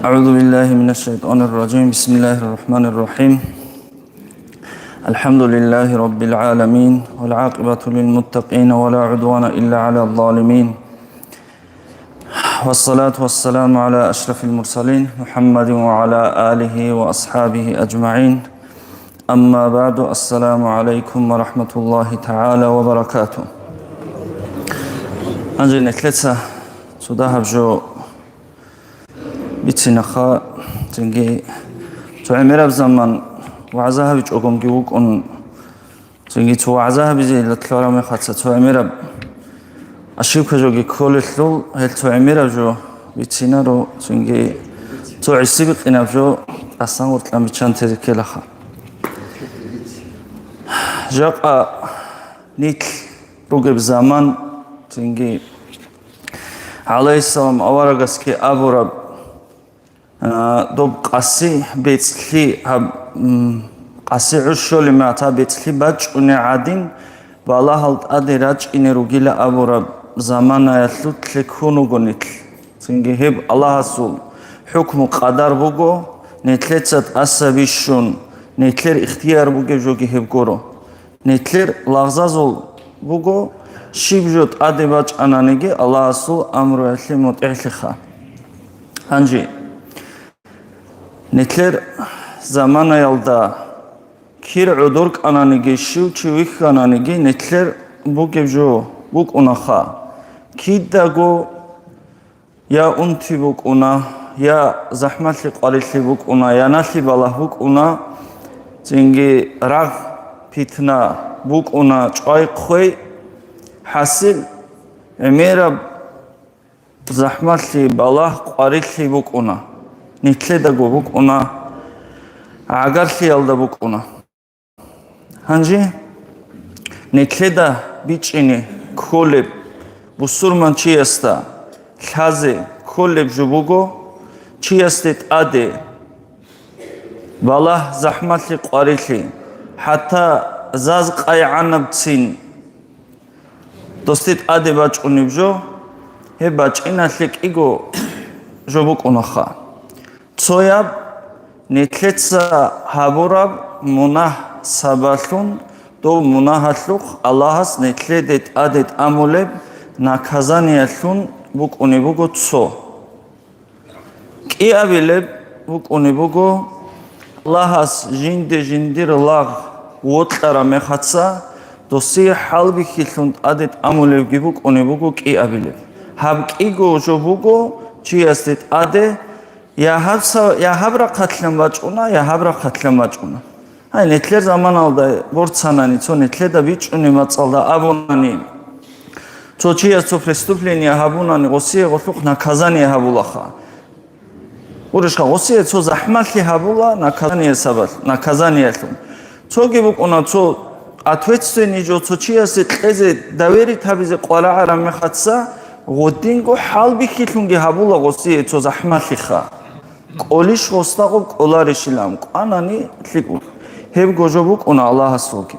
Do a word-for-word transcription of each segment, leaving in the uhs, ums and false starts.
أعوذ بالله من الشيطان الرجيم. بسم الله الرحمن الرحيم. الحمد لله رب العالمين، والعاقبة للمتقين، ولا عدوان إلا على الظالمين. والصلاة والسلام على أشرف المرسلين محمد وعلى آله وأصحابه أجمعين. أما بعد، السلام عليكم ورحمة الله تعالى وبركاته. Гьанже нилъеца цо дагьаб жо бицинеха, цинги цо гӀемераб заман вагӀза гьабичӀогонги вукӀун, цинги цо вагӀза гьабизе лъалараб мехалъ цо гӀемераб ошибка жоги кколелъул, гьел цо гӀемераб жо бицинаро, цинги цо гӀиси-бикъинаб жо тӀасан гъоркьан биччанте реккелаха. Жакъа нилъ ругеб заман, цинги гӀалайгьиссалам аварагасги абураб, а, доб къаси бецӀлъи гьаб, м, къаси гӀур щолеб мехалъ бецӀлъи бачӀунеб гӀадин, балагьал тӀаде рачӀине ругила абураб заманаялъул лъикӀ ккун вуго нилъ. Цинги гьеб Аллагьасул хӀукму-къадар буго, нилъеца тӀаса бищун, нилъер ихтияр бугеб жоги гьеб гуро. Нилъер лагъзазул буго, щиб жо тӀаде бачӀананиги Аллагьасул амруялъе мутӀигӀлъиха. Гьанже нилъер заманаялда кир гӀодор кӀананиги, щив чи вихьананиги, нилъер бугеб жо букӀунаха. Кидаго я унти букӀуна, я захӀмалъи къварилъи букӀуна, я налъи балагь букӀуна, цинги рагъ, питна букӀуна, чӀвай-хъвей, хӀасил, гӀемераб захӀмалъи, балагь, къварилъи букӀуна, нилъедаго букӀуна, гӀагарлъиялда букӀуна. Гьанже нилъеда бичӀчӀине кколеб, бусурманчиясда лъазе кколеб жо буго, чиясде тӀаде балагь, захӀмалъи, къварилъи, хӀатта заз къайгӀанабцин досде тӀаде бачӀунеб жо, гьеб бачӀиналъе кӀиго жо букӀунаха. Цояб, нилъеца гьабураб мунагь сабаблъун, дов мунагьалъухъ Аллагьас нилъеде тӀаде тӀамулеб наказаниялъун букӀунеб буго цо. КӀиабилеб букӀунеб буго, Аллагьас жинде жиндир лагъ вокьараб мехалъ, досие хӀалбихьилъун тӀаде тӀамулебги букӀунеб буго кӀиабилеб. Гьаб кӀиго жо буго чиясде тӀаде, я гьаб са-, я гьаб рахъалъан бачӀуна, я гьаб рахъалъан бачӀуна. Гьай, нилъер заманалда борцанани, цо нилъеда бичӀчӀунеб мацӀалда абунани, цо чияс цо преступление гьабунани, гъосие гъолъухъ наказание гьабулаха. Гурищха, гъосие цо захӀмалъи гьабула наказание сабаблъ-, наказаниялъун. Цоги букӀуна цо ответственный жо цо чиясе кьезе, доверить гьабизе къварагӀараб мехалъ, гъодинго хӀалбихьилъунги гьабула гъосие цо захӀмалъиха. КӀолищ гъосдагъуб кӀоларищилан, кӀванани лъикӀ буго. Гьебго жо букӀуна Аллагьасулги.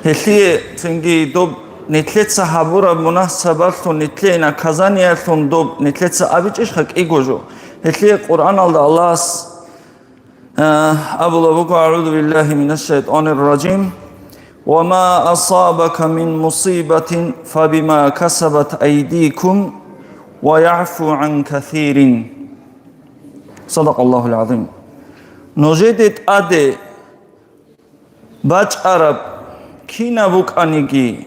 Гьелъие цинги доб нилъеца гьабураб мунагь сабаблъун нилъее наказаниялъун доб нилъеца абичӀищха кӀиго жо? Гьелъие Къуръаналда Аллагьас Э, абула буго: «Аъузу биллахи минаш шайтанир ражим. Ва ма асабака мин мусибатин фабима касабат айдикум ва яъфу ан касирин». Садакъаллахул азим. Нужеде тӀаде бачӀараб кинаб букӀаниги,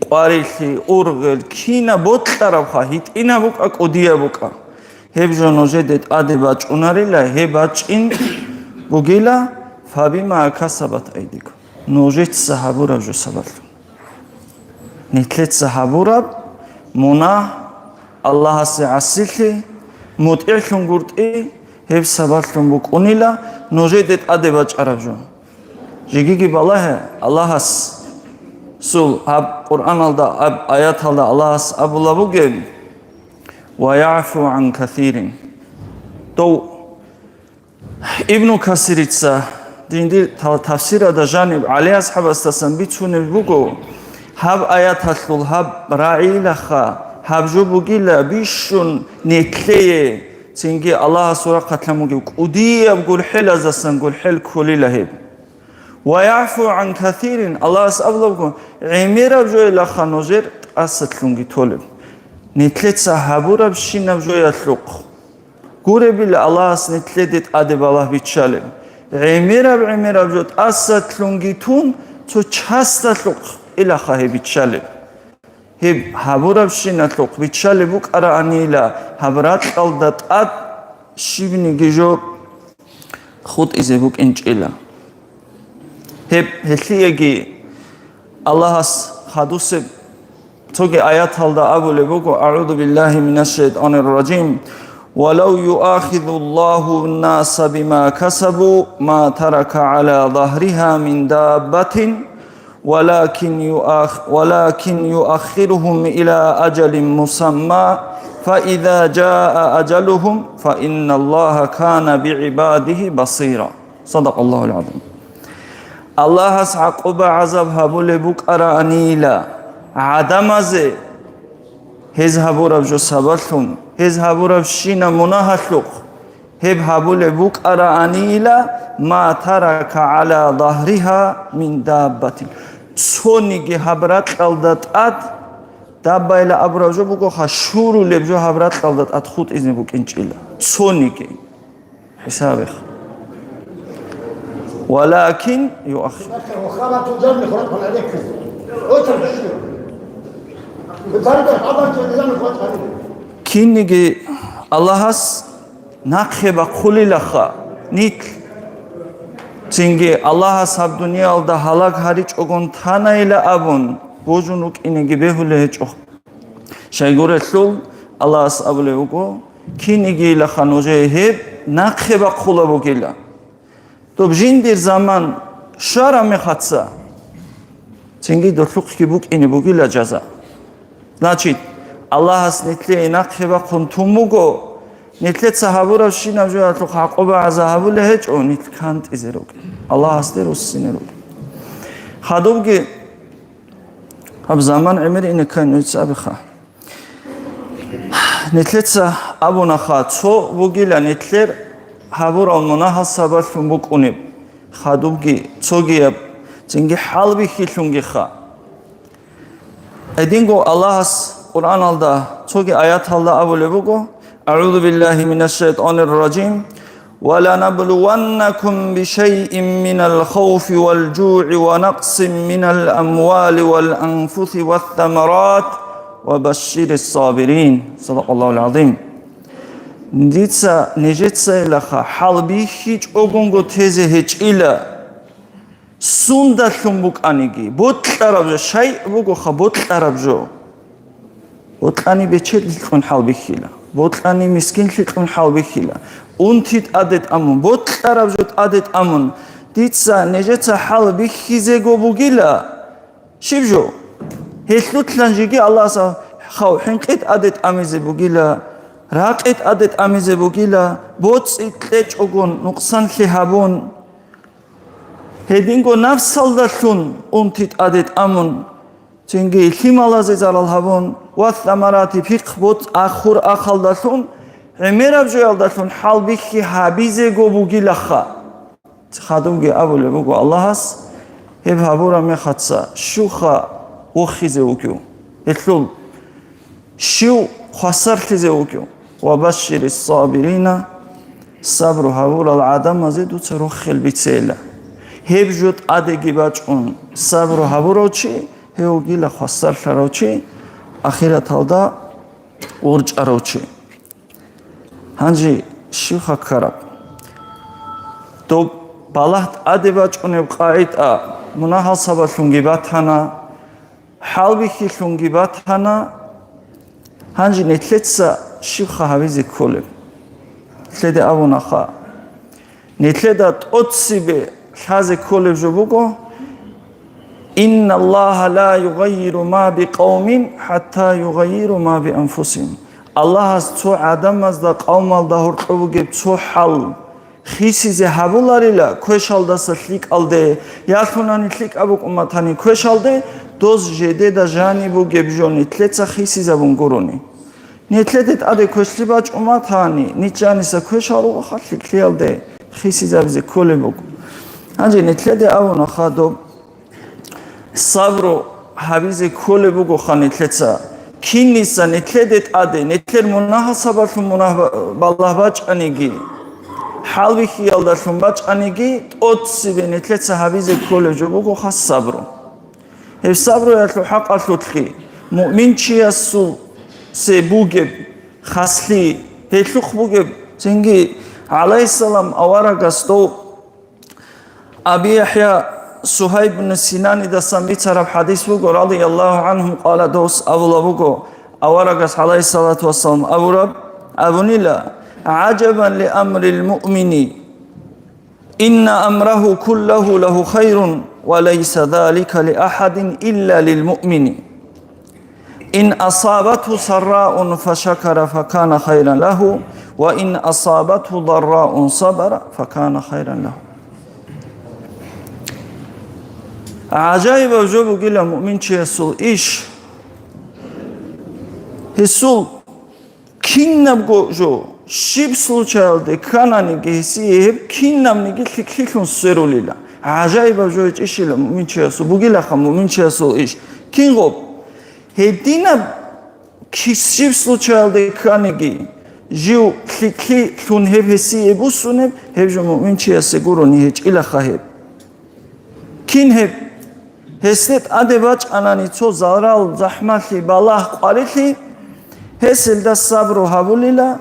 къварилъи, ургъел, кинаб бокьарабха, гьитӀинаб букӀа, кӀудияб букӀа, гьеб жо нужеде тӀаде бачӀунарила, гьеб бачӀин бугила, фабима касабат айдикум, нужеца гьабураб жо сабаблъун. Нилъеца гьабураб мунагь, Аллагьасе гӀасилъи, мутӀигӀлъун гуртӀи, гьеб сабаблъун букӀунила нужеде тӀаде бачӀараб жо. Жегиги балагье, Аллагьасул гьаб Къуръаналда, гьаб аяталда Аллагьас абула бугеб: «Ва яъфу ан касирин». Дов Ибну Касирица жиндир та-, тафсирада жаниб ГӀали асхӀабасдасан бицунеб буго, гьаб аяталъул гьаб рагӀилаха, гьаб жо бугила бищун нилъее, цинги Аллагьасул рахъалъан бугеб кӀудияб гурхӀелаздасан гурхӀел кколила гьеб. «Ва яъфу ан касирин», Аллагьас абулеб буго, гӀемераб жоялаха нужер тӀасалъунги толеб. Нилъеца гьабурабщинаб жоялъухъ. Гуребила Аллагьас нилъеде тӀаде балагь биччалеб. ГӀемераб-гӀемераб жо тӀасалъунги тун, цо часталъухъ илаха гьеб биччалеб. Гьеб гьабурабщиналъухъ биччалеб букӀараанила, гьаб ракьалда тӀад щибниги жо хутӀизе букӀинчӀила. Гьеб гьелъиеги Аллагьас хадусеб цоги аяталда абулеб буго: «Аъузу биллахи минаш шайтанир ражим. Ва лав юахизуллагьу ннаса бима касабу ма тарака гӀала загьриха мин даббатин, валакин юах-, валакин юаххиругьум иля ажалин мусамма, фа иза жаа ажалугьум, фа инналлагьа кана бигӀибадигьи басира». Садакъаллагьул азим. Аллагьас гӀакъуба-гӀазаб гьабулеб букӀараанила гӀадамазе, гьез гьабураб жо сабаблъун, гьез гьабурабщинаб мунагьалъухъ, гьеб гьабулеб букӀараанила, ма тарака гӀала загьриха мин даббатин. Цониги гьаб ракьалда тӀад, даббайила абураб жо бугоха, щурулеб жо гьаб ракьалда тӀад хутӀизе букӀинчӀила. Цониги. ХӀисабихъ. Валакин юаххир. Кинниги Аллагьас нахъе бахъулилаха нилъ. Цинги Аллагьас гьаб дуниялда гьалаг гьаричӀогун танайила абун божун рукӀинеги бегьулеб гьечӀо. Щайгурелъул Аллагьас абулеб буго: «Кинигийилаха нужее гьеб нахъе бахъула бугила». Доб жиндир заман щвараб мехаца, цинги долъухъги букӀине бугила жаза. Значит, Аллагьас нилъее нахъе бахъун тун буго, нилъеца гьабурабщинаб жоялъухъ гӀакъуба-гӀазаб гьабулеб гьечӀо, нилъ кантӀизе ругел, Аллагьасде руссине ругел. Хадубги гьаб заман гӀемер ине ккани нуца абиха. Нилъеца абунаха, цо бугила нилъер гьабурал мунагьал сабаблъун букӀунеб, хадубги цогияб цинги хӀалбихьилъунгиха. Гьединго Аллагьас Къуръаналда цоги аяталда абулеб буго: «АгӀузу биллахи минаш шайтанир ражим. Ва ланаблуваннакум бишайин минал хавфи вал жугӀи ва накъсин минал амвали вал анфуси вассамарат ва башширис сабирин». Садакъаллагьул гӀазим. Дица нижецайилаха хӀалбихьичӀогунго тезе гьечӀила. Сундалъун букӀаниги, бокьараб жо, шайъ бугоха бокьараб жо. Бокьани бечелъи кьун хӀалбихьила, бокьани мискинлъи кьун хӀалбихьила. Унти тӀаде тӀамун, бокьараб жо тӀаде тӀамун, дица нижеца хӀалбихьизего бугила. Щиб жо? Гьелъулъан жеги Аллагьас хав хӀинкъи тӀаде тӀамизе бугила, ракъи тӀаде тӀамизе бугила, боцӀи кьечӀого нукъсанлъи гьабун. Гьединго нафсалдалъун унти тӀаде тӀамун, цинги лъималазе зарал гьабун ва самарати пихъ боцӀ ахур ахалдалъун гӀемераб жоялдалъун хӀалбихьи гьабизего бугилаха. Хадубги абулеб буго Аллагьас, гьеб гьабураб мехаца щивха вохизе вугев, гьелъул щив хвасарлъизе вугев. «Ва башширис сабирина», сабру гьабурал гӀадамазе дуца рохел бицейила. Гьеб жо тӀадеги бачӀун сабру гьабурав чи, гьев вугила хвасарлъарав чи, ахираталда урчӀарав чи. Гьанже щивха ккараб? Доб балагь тӀаде бачӀунеб къагӀида мунагьал сабаблъунги батана, хӀалбихьилъунги батана. Гьанже нилъеца щивха гьабизе кколеб? Нилъеде абунаха. Нилъеда тӀоцебе лъазе кколеб жо буго: «Инналлагьа ла югъаййиру ма бикъавмин хӀатта югъаййиру ма бианфусигьим». Аллагьас цо гӀадамазда, къавмалда гьоркьоб бугеб цо хӀал хисизе гьабуларила квешалдаса лъикӀалде, ялъунани лъикӀаб букӀун батани квешалде, доз жидеда жаниб бугеб жо нилъеца хисизабун гурони. Нилъеде тӀаде квешлъи бачӀун батани, нилъ жаниса квешал ругоха, лъикӀлъиялде хисизабизе кколеб буго. Гьанже нилъеде абунаха доб сабру гьабизе кколеб бугоха нилъеца. Кинниса нилъеде тӀаде, нилъер мунагьал сабаблъун мунагь ба-, балагь бачӀаниги, хӀалбихьиялдалъун бачӀаниги, тӀоцебе нилъеца гьабизе кколеб жо бугоха сабру. Гьеб сабруялъул хӀакъалъулъги муъминчиясулъе бугеб хаслъи, гьелъухъ бугеб цинги, гӀалайгьиссалам, аварагас дов Аби ЯхӀя Сугьайб ибн Синанидасан бицараб хӀадис буго, радияллагьу гӀангьум, къала, дос абула буго, аварагас, гӀалайгьиссалату вассалам, абураб, абунила: «ГӀажабан ли амрил муъмини». «Инна амрагьу куллагьу лагьу хайрун, ва лайса залика ли ахӀадин илла лил муъмини. Ин асабатгьу сарраун фашакара факана хайран лагьу, ва ин асабатгьу дарраун сабара факана хайран лагьу». ГӀажаибаб жо бугила муъминчиясул иш. Гьесул кинабго жо, щиб случаялде ккананиги, гьесие гьеб кинабниги лъикӀлъилъун сверулила. ГӀажаибаб жо гьечӀищила муъминчиясул, бугилаха муъминчиясул иш. Кингъуб? Гьединаб кис-, щиб случаялде кканиги, жив лъикӀлъилъун гьеб гьесие буссунеб, гьеб жо муъминчиясе гурони гьечӀилаха гьеб. Кин гьеб? Гьесде тӀаде бачӀанани цо зарал, захӀмалъи, балагь, къварилъи, гьес гьелда сабру гьабулила.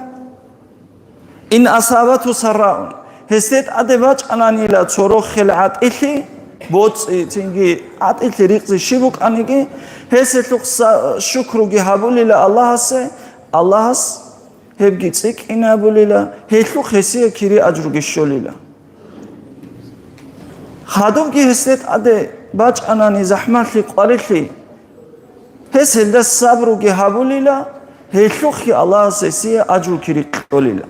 Ин асабатгьу сарраун, гьесде тӀаде бачӀананила цо рохел гӀатӀилъи, боцӀи, цинги гӀатӀилъи рикъзи щиб букӀаниги, гьес гьелъухъ са-, шукруги гьабулила Аллагьасе, Аллагьас гьебги цӀикӀкӀинабулила, гьелъухъ гьесие кири-ажруги щолила. Хадубги гьесде тӀаде бачӀанани захӀмалъи, къварилъи, гьес гьелда сабруги гьабулила, гьелъухъги Аллагьас гьесие ажру кири кьолила.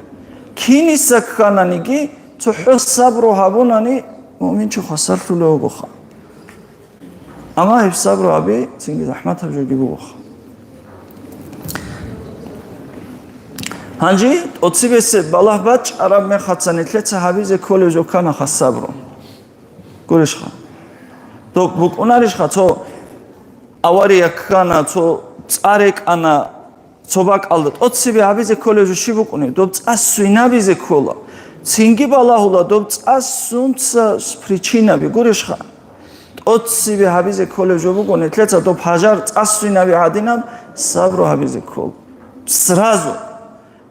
Киниса ккананиги, цохӀо сабру гьабунани, муъминчи хвасарлъулев вугоха. Амма гьеб сабру гьаби цинги захӀматаб жоги бугоха. Гьанже тӀоцебесеб балагь бачӀараб мехаца нилъеца гьабизе кколеб жо кканаха сабру. Гурищха? Доб букӀунарищха, цо авария ккана, цо цӀа рекӀана, цо бакӀалда тӀоцебе гьабизе кколеб жо щиб букӀунеб? Доб цӀа свинабизе ккола. Цинги балагьула, доб цӀа сунца причинаби, гурищха? ТӀоцебе гьабизе кколеб жо буго, нилъеца доб пожар цӀа свинаби гьадинаб сабру гьабизе ккола. Сразу.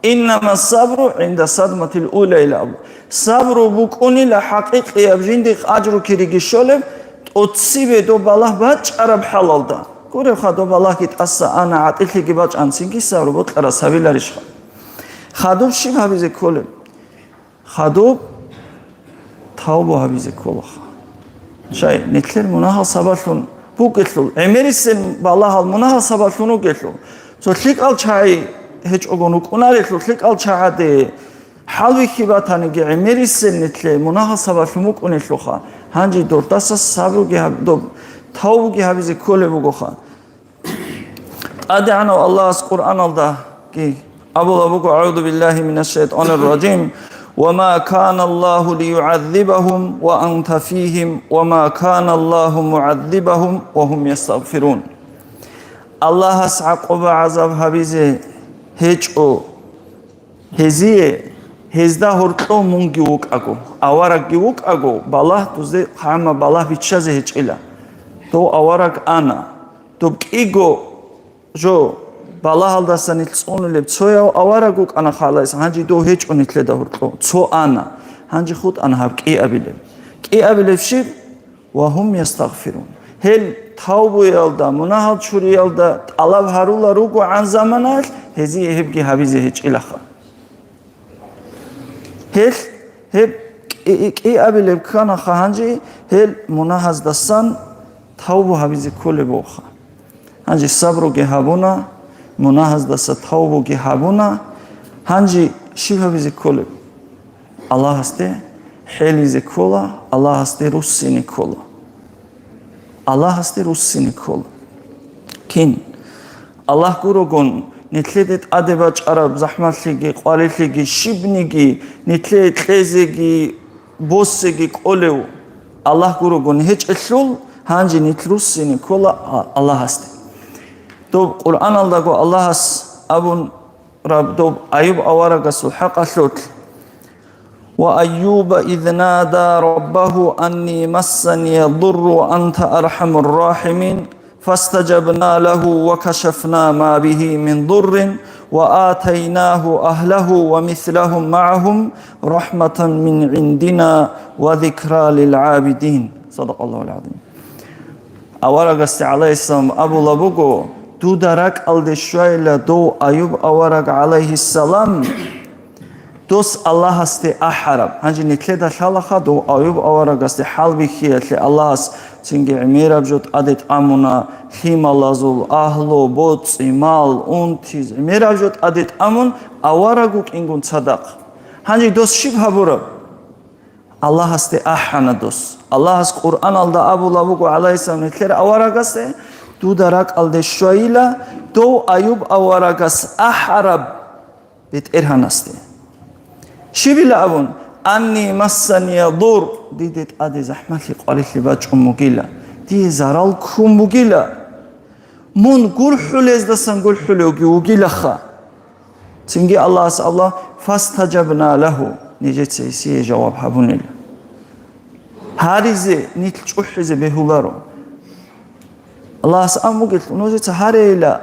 «Иннама сабру гӀинда садматил ула», — илан абу. Сабру букӀунила хӀакъикъияб жиндихъ ажру кириги щолеб, тӀоцебе доб балагь бачӀараб хӀалалда. Гуребха, доб балагьги тӀаса ана, гӀатӀилъиги бачӀанцинги сабру бокьарас гьабиларищха? Хадуб щиб гьабизе кколеб? Хадуб тавбу гьабизе кколаха. Щай, нилъер мунагьал сабаблъун бугелъул, гӀемерисел балагьал мунагьал сабаблъун вугелъул, цо лъикӀал чагӀи гьечӀогун вукӀунарелъул, лъикӀал чагӀаде хӀалбихьи батаниги, гӀемерисел нилъе мунагьал сабаблъун букӀунелъулха, гьанже дордаса сабруги гьаб-, доб тавбуги гьабизе кколеб бугоха. ТӀадегӀанав Аллагьас Къуръаналдаги Абула буго: «Аузу биллахи минаш шайтанир ражим. Ва ма кана Аллаху лиюаззибахум ва анта фихим, ва ма кана Аллаху муаззибахум ва гьум ястагъфирун». Аллагьас гӀакъуба-гӀазаб гьабизе гьечӀо гьезие, гьезда гьоркьов мунги вукӀаго, аварагги вукӀаго, балагь дузде хъама балагь биччазе гьечӀила. Дов авараг ана. Доб кӀиго жо балагьалдаса нилъ цӀунулеб цояв авараг вукӀана халайс, гьанже дов гьечӀо нилъеда гьоркьов, цо ана, гьанже хутӀана гьаб кӀиабилеб. КӀиабилеб щиб? «Ва гьум ястагъфирун». Гьел тавбуялда, мунагьал чуриялда тӀалаб гьарула ругогӀан заманаялъ гьезие гьебги гьабизе гьечӀилаха. Гьел гьеб кӀи-, кӀиабилеб кканаха гьанже, гьел мунагьаздасан тавбу гьабизе кколеб бугоха. Гьанже сабруги гьабуна, мунагьаздаса тавбуги гьабуна, гьанже щиб гьабизе кколеб? Аллагьасде хӀелизе ккола, Аллагьасде руссине ккола. Аллагьасде руссине ккола. Кин? Аллагь гурогун, нилъеде тӀаде бачӀараб захӀмалъиги, къварилъиги, щибниги, нилъее кьезеги, босеги кӀолев Аллагь гурогун гьечӀелъул, гьанже нилъ руссине ккола А-, Аллагьасде. Доб Къуръаналдаго Аллагьас абун раб доб Аюб аварагасул хӀакъалъулъ: «Ва Аюба из нада раббагьу анни массани дурру ва анта архамур рахимин, фастажабна лагьу ва кашафна ма бигьи мин дуррин, ва атайнагьу агьлагьу ва мислагьум магӀагьум рахӀматан мин гӀиндина ва зикра лил гӀабидин». Садакъаллагьул гӀазим. Аварагасде гӀалайгьиссалам абула буго: «Дуда ракӀалде щвайила дов Аюб авараг гӀалайгьиссалам, дос Аллагьасде ахӀараб». Гьанже нилъеда лъалаха дов Аюб аварагасде хӀалбихьиялъе Аллагьас цинги гӀемераб жо тӀаде тӀамуна, лъималазул, агьлу, боцӀи, мал, унтиз, гӀемераб жо тӀаде тӀамун авараг вукӀингун цадахъ. Гьанже дос щиб гьабураб? Аллагьасде ахӀана дос. Аллагьас Къуръаналда абула буго гӀалайгьиссалам нилъер аварагасде: «Дуда ракӀалде щвайила дов Аюб аварагас ахӀараб БетӀергьанасде». Щибила абун? «Анни массания дур», диде тӀаде захӀмалъи къварилъи бачӀун бугила, дие зарал ккун бугила, мун гурхӀулездасан гурхӀулевги вугилаха. Цинги Аллагьас абула: «Фастажабна лагьу», нижеца гьесие жаваб гьабунила. Гьаризе нилъ чӀухӀизе бегьуларо. Аллагьас абун бугелъул, нужеца гьарейила: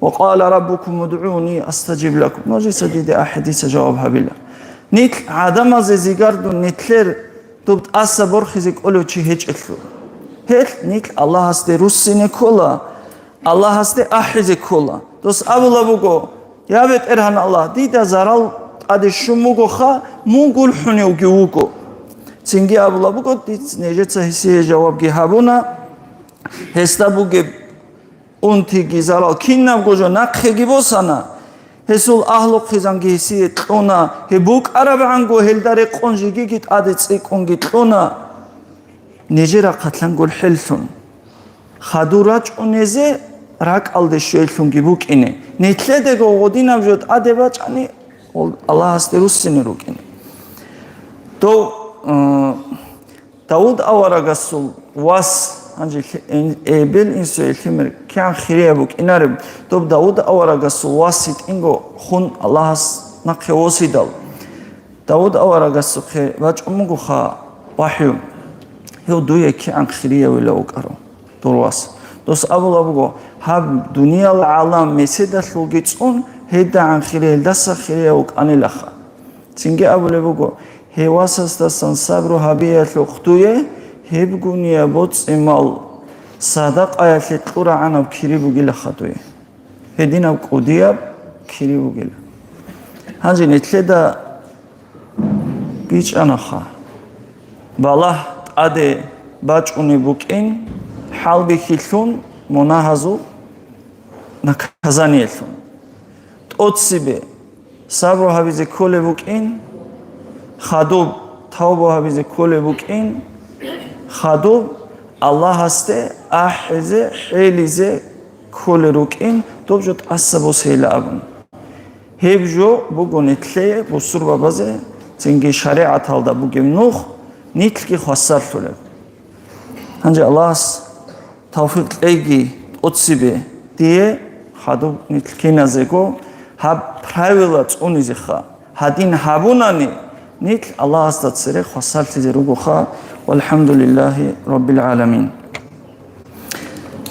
«Ва къала раббукум удгӀуни астажиб лакум». Нужеца диде ахӀе, дица жаваб гьабила. Нилъ гӀадамазе зигардун нилъер доб тӀаса борхизе кӀолев чи гьечӀелъул. Гьелъ нилъ Аллагьасде руссине ккола, Аллагьасде ахӀизе ккола. Дос абула буго: «Я БетӀергьан Аллагь, дида зарал тӀаде щун бугоха, мун гурхӀуневги вуго». Цинги абула буго: «Диц нижеца гьесие жавабги гьабуна, гьесда бугеб унтиги зарал кинабго жо нахъеги босана, гьесул агьлу-хъизанги гьесие кьуна, гьеб букӀарабгӀанго гьелда рекъон жигиги тӀаде цӀикӀкӀунги кьуна, нижер рахъалъан гурхӀеллъун». Хадур рачӀунезе ракӀалде щвейлъунги букӀине, нилъедего гъодинаб жо тӀаде бачӀани, Аллагьасде руссине рукӀине. Дов, э, Давуд аварагасул вас, гьанже лъи-, ин-, эбел инсуе лъимер кигӀан хирияб букӀинареб, доб Давуд аварагасул вас гьитӀинго хун Аллагьас нахъе восидал, Давуд аварагасухъе бачӀун бугоха вахӀю: «Гьев дуе кигӀан хириявила вукӀаро, дур вас». Дос абула буго: «Гьаб дуниял гӀалам меседалъулги цӀун, гьедагӀан хириялдаса хирияв вукӀанилаха». Цинги абулеб буго: «Гьев васасдасан сабру гьабиялъухъ дуе гьебгунияв боцӀи-мал садакъаялъе кьурагӀанаб кири бугилаха дуе». Гьединаб кӀудияб кири бугила. Гьанже нилъеда бичӀчӀанаха, балагь тӀаде бачӀунеб букӀин, хӀалбихьилъун мунагьазул наказаниелъун. ТӀоцебе сабру гьабизе кколеб букӀин, хадуб тавба гьабизе кколеб букӀин, хадуб Аллагьасде ахӀизе, хӀелизе кколел рукӀин, доб жо тӀаса босейила абун. Гьеб жо буго нилъее, бусурбабазе, цинги шаригӀаталда бугеб нух, нилъги хвасарлъулеб. Гьанже Аллагьас тавфикъ кьейги тӀоцебе дие, хадуб нилъ киназего гьаб правила цӀунизеха. Гьадин гьабунани, нилъ Аллагьасда цере хвасарлъизе ругоха. ВалхӀамдулиллагьи раббил гӀаламин.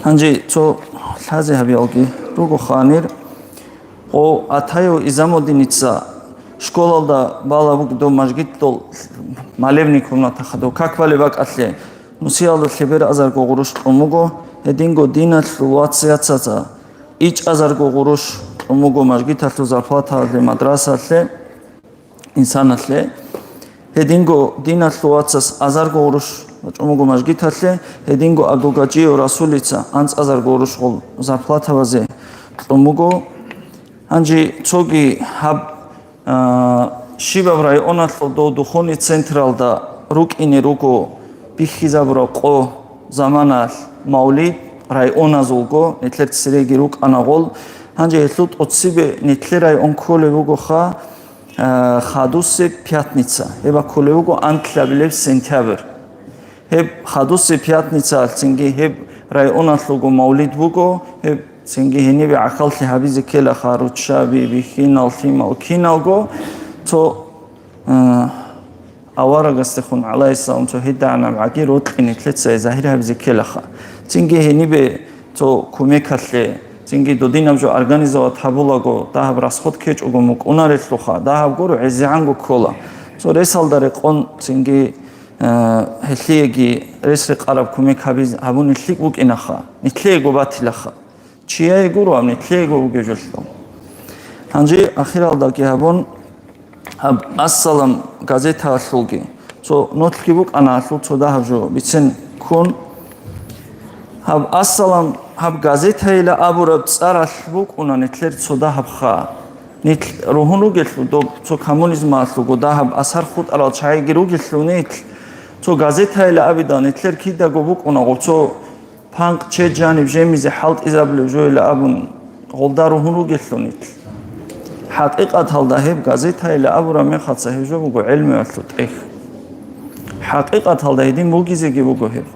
Гьанже цо лъазе гьабиялги руго ханир. О, Атаев Изамуддиница школалда бала бугдо мажгитдол молебный комнатаха дов как балеб бакӀалъе, нусиялда лъебер азарго гъурущ кьун буго, гьединго диналъул вацияцаца ичӀазарго гъурущ кьун буго мажгиталъул зарплатаялъе, мадрасалъе. Инсаналъе, гьединго диналъул вацас азарго гъурущ бачӀун буго мажгиталъе, гьединго Абдулгачиев Расулица анцӀазарго гъурущ гъол зарплатабазе кьун буго. Гьанже цоги гьаб, а, щибаб районалъул дов духовный централда рукӀине руго бихьизабураб къо заманалъ мавлид районазулго, нилъер цереги рукӀана гъол. Гьанже гьелъул тӀоцебе нилъер район кколеб бугоха, а, хадусеб пятница, гьеб кколеб буго анлъабилеб сентябрь. Гьеб хадусеб пятницаялъ цинги гьеб районалъулго мавлид буго, гьеб цинги гьенибе гӀахьаллъи гьабизе ккелаха, руччаби, бихьинал, лъимал, киналго цо, а, аварагасдехун, гӀалайгьиссалам, цо гьедигӀанаб гӀаги рокьи нилъеца загьир гьабизе ккелаха. Цинги гьенибе цо кумекалъе, цинги додинаб жо организовать гьабулаго, дагьаб расход ккечӀого мукӀунарелъулха, дагьаб гуро гӀезегӀанго ккола. Цо ресалда рекъон цинги, э, гьелъиеги рес-рекъараб кумек гьабиз-, гьабуни лъикӀ букӀинаха, нилъеего батилаха. Чияе гуро, ам нилъеего бугеб жолъул. Гьанже ахиралдаги гьабун, гьаб «Ассалам» газетаялъулги цо нолъги букӀана, гьалъул цо дагьаб жо бицен ккун. Гьаб «Ассалам», гьаб газетайила абураб цӀаралъ букӀуна нилъер цо дагьаб ха. Нилъ ругьун ругелъул, доб цо коммунизмалъулго дагьаб асар хутӀарал чагӀиги ругелъул нилъ, цо газетайила абидал нилъер кидаго букӀуна гъо цо панкъ чед жаниб жемизе хӀалтӀизабулеб жойила абун, гъолда ругьун ругелъул нилъ. ХӀакъикъаталда гьеб газетайила абураб мехалца гьеб жо буго гӀелмуялъул тӀехь. ХӀакъикъаталда гьедин бугизеги буго гьеб.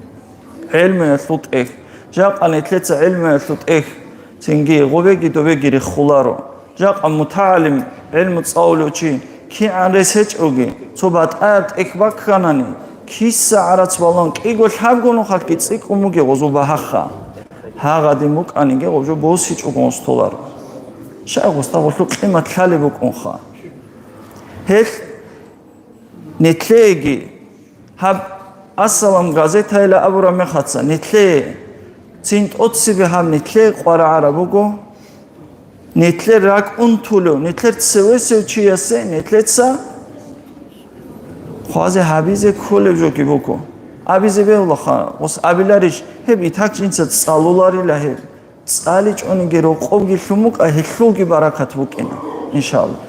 ГӀелмуялъул тӀехь. Жакъа нилъеца гӀелмуялъул тӀехь цинги гъобеги добеги рехуларо. Жакъа мутагӀалим, гӀелму цӀалулев чи, кигӀан рес гьечӀоги, цо батӀаяб тӀехь бакканани, киса гӀарац балун, кӀиго лъабго нухалъги цӀикӀкӀун бугеб гъозул багьаха. Гьагъадин букӀаниги гъоб жо босичӀого гъостоларо. Щай гъоста гъолъул къимат лъалеб букӀунха. Гьелъ Нилъееги гьаб «Ассалам» газетайила абураб мехалца, нилъее цин тӀоцебе гьаб нилъее къварагӀараб буго, нилъер ракӀ унтулев, нилъер цевесев чиясе нилъеца хъвазе гьабизе кколеб жоги буго. Абизе бегьулаха, гъос абиларищ, гьеб итак жинца цӀалуларила гьеб. ЦӀаличӀониги рокъобги лъун букӀа, гьелъулги баракат букӀина, иншалла.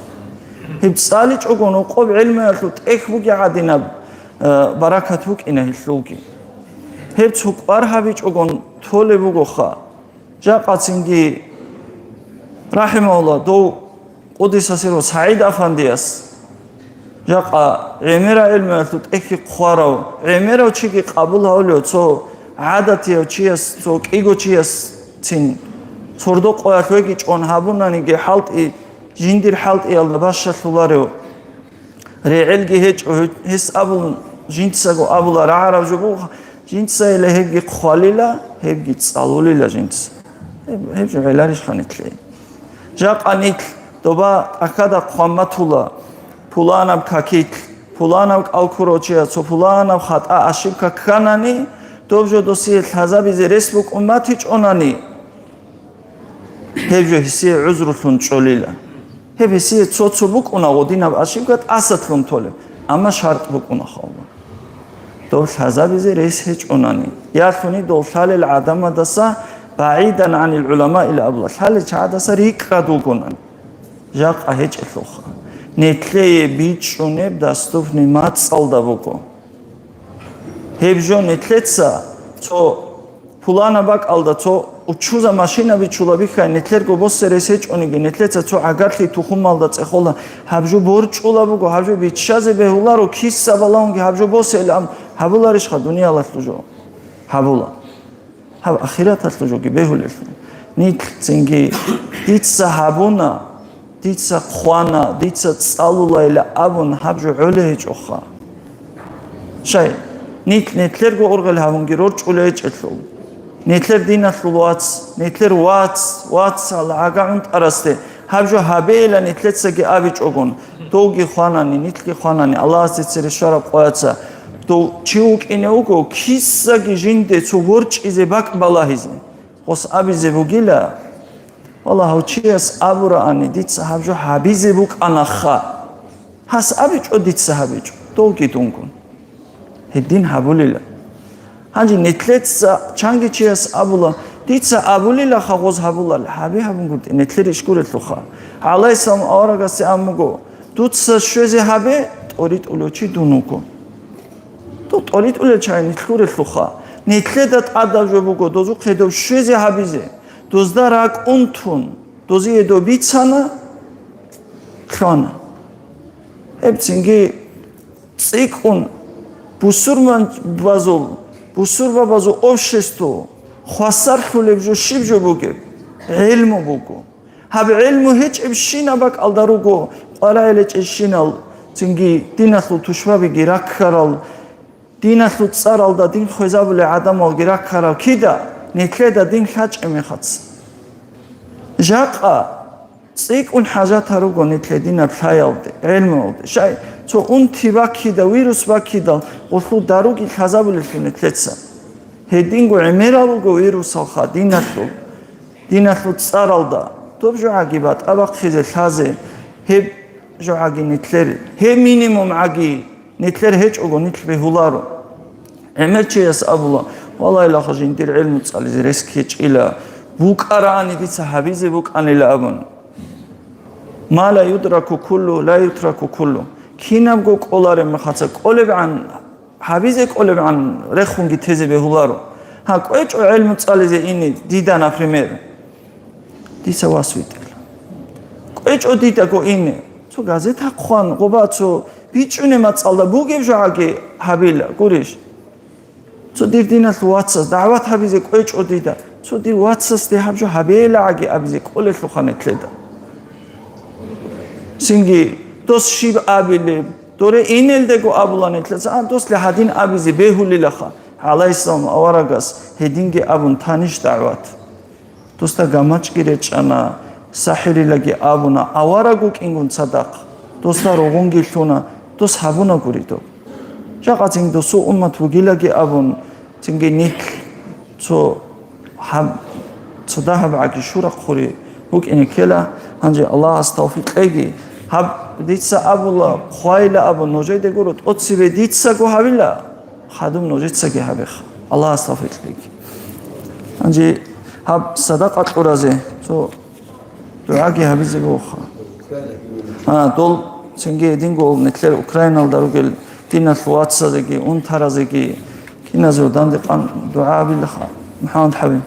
Гьеб цӀаличӀогон рокъоб гӀелмуялъул тӀехь бугеб гӀадинаб, э, баракат букӀина гьелъулги. Гьеб цо кӀвар гьабичӀогон толеб бугоха. Жакъа цинги, рахӀимагьулла, дов Къудиса сирругьу СагӀид Афандияс жакъа гӀемерал гӀелмуялъул тӀехьги хъварав, гӀемерав чиги къабул гьавулев, цо гӀадатияв чияс, цо кӀиго чияс цин сордо къоялъ вегичӀон гьабунаниги хӀалтӀи, жиндир хӀалтӀиялда бащалъуларев, регӀелги гьечӀо, гьес абун, жинцаго абула рагӀараб жо буго, жинцайила гьебги хъвалила, гьебги цӀалулила жинца. Гьеб, гьеб жо гӀеларищ ханилъе? Жакъа нилъ доба тӀахьада хъван батула, пуланаб какилъ, пуланав кӀал ккурав чияс цо пуланаб хатӀа, ошибка кканани, доб жо досие лъазабизе рес букӀун батичӀонани, гьеб жо гьесие гӀузрулъун чӀолила. Гьеб гьесие цо-цо букӀуна гъодинаб ошибка тӀасалъун толеб, амма шартӀ букӀуна халба. Дов лъазабизе рес гьечӀонани, ялъуни дов лъалел гӀадамадаса, багӀидан гӀанил гӀуламаил абула, лъалел чагӀадаса рикӀкӀад вугонани. Жакъа гьечӀелъулха. Нилъее бичӀчӀунеб даступный мацӀалда буго. Гьеб жо нилъеца цо пуланаб бакӀалда цо Учуза машина бичула бихьай, нилъерго босе рес гьечӀониги, нилъеца цо гӀагарлъи тухумалда цӀехола, гьаб жо борчӀула буго, гьаб жо биччазе бегьуларо, киса балагьунги гьаб жо босейилан гьабуларищха дуниялалъул жо? Гьабула. Гьаб ахираталъул жоги бегьулелъул. Нилъ цинги дица гьабуна, дица хъвана, дица цӀалулайила абун гьаб жо гӀоле гьечӀоха. Шай, нилъ-нилъерго ургъел гьабунги рорчӀулей гьечӀелъул. Нилъер диналъул вац, нилъер вац, вацал гӀага гӀунтӀарасде гьаб жо гьабейилан нилъецаги абичӀогун, довги хванани, нилъги хванани, Аллагьасде цере щвараб къояца, дов чи вукӀине вуго, кисаги жинде цо ворчӀизе бакӀ балагьизе. Гъос абизе бугила, валлагь, гьав чияс абураани, дица гьаб жо гьабизе букӀанаха. Гьас абичӀо, дица гьабичӀо, довги дунгун. Гьедин гьабулила. Гьанже нилъеца чанги чияс абула, дица абулилаха гъоз гьабулал, гьаби гьабунгутӀи, нилъер иш гурелъулха. ГӀалайгьиссалам аварагасде абун буго, дуца щвезе гьабе, тӀоритӀулев чи дун вуго. Дов тӀоритӀулел чагӀи нилъ гурелъулха. Нилъеда тӀадаб жо буго, дозухъе дов щвезе гьабизе. Дозда ракӀун тун, дозие дов бицана, лъана. Гьеб цинги цӀикӀкӀун бусурманбазул, бусурбабазул общество хвасарлъулеб жо щиб жо бугеб? ГӀилму буго. Гьаб гӀилму гьечӀебщинаб бакӀалда руго къваригӀел гьечӀебщинал, цинги диналъул тушбабиги раккарал, диналъул цӀаралда дин хвезабулел гӀадамалги раккарал кида, нилъеда дин лъачӀеб мехалъ. Жакъа цӀикӀкӀун хӀажат гьаруго нилъ гьединаб лъаялде, гӀелмуялде. Шай, цо унти баккида, вирус баккидал, гъулъул даруги лъазабулелъул нилъеца. Гьединго гӀемерал руго вирусалха диналъул, диналъул цӀаралда. Доб жогӀаги батӀа бахъизе лъазе, гьеб жогӀаги нилъер, гьеб минимум гӀаги. Нилъер гьечӀого, нилъ бегьуларо. ГӀемер чияс абула, валлагьилаха жиндир гӀелму цӀализе рес ккечӀила, букӀараани дица гьабизе букӀанила абун. Ма ла юдраку куллу, ла ютраку куллу. Кинабго кӀолареб мехаца кӀолебгӀан, гьабизе кӀолебгӀан рехунги тезе бегьуларо. Гьа, кӀвечӀо гӀелму цӀализе ине дида, например. Дица вас витӀила. КӀвечӀо дидаго ине. Цо газета хъван, гъоба цо бичӀчӀунеб мацӀалда бугеб жогӀаги гьабила, гурищ? Цо дир диналъул вацас дагӀват гьабизе кӀвечӀо дида. Цо дир вацасде гьаб жо гьабелагӀаги абизе кӀолелъулха нилъеда. Цинги, дос щиб абилеб? Доре инелдего абула нилъеца, а, дослъи гьадин абизе бегьулилаха. ГӀалайгьиссалам аварагас гьединги абун танищ дагӀват? Досда гамачӀги речӀчӀана, сахӀирилаги абуна, авараг вукӀингун цадахъ. Досда ругъунги лъуна, дос гьабунагури доб. Жакъацин досул уммат вугилаги абун, цинги нилъ цо гьаб-, цо дагьабгӀаги щурахъури букӀине ккела, гьанже Аллагьас тавфикъ кьеги. Гьаб дица абула, хъвайила абун, нужеде гуро, тӀоцебе дицаго гьавила. Хадуб нужецаги гьабеха. Аллагьас тавфикъ кьеги. Гьанже гьаб садакъа кьуразе цо дугӀаги гьабизе бугоха. А, дол цинги гьединго нилъер Украиналда ругел диналъул вацазеги, унтаразеги, киназего дандекъан дугӀа гьабилаха, МухӀаммад ХӀабиб.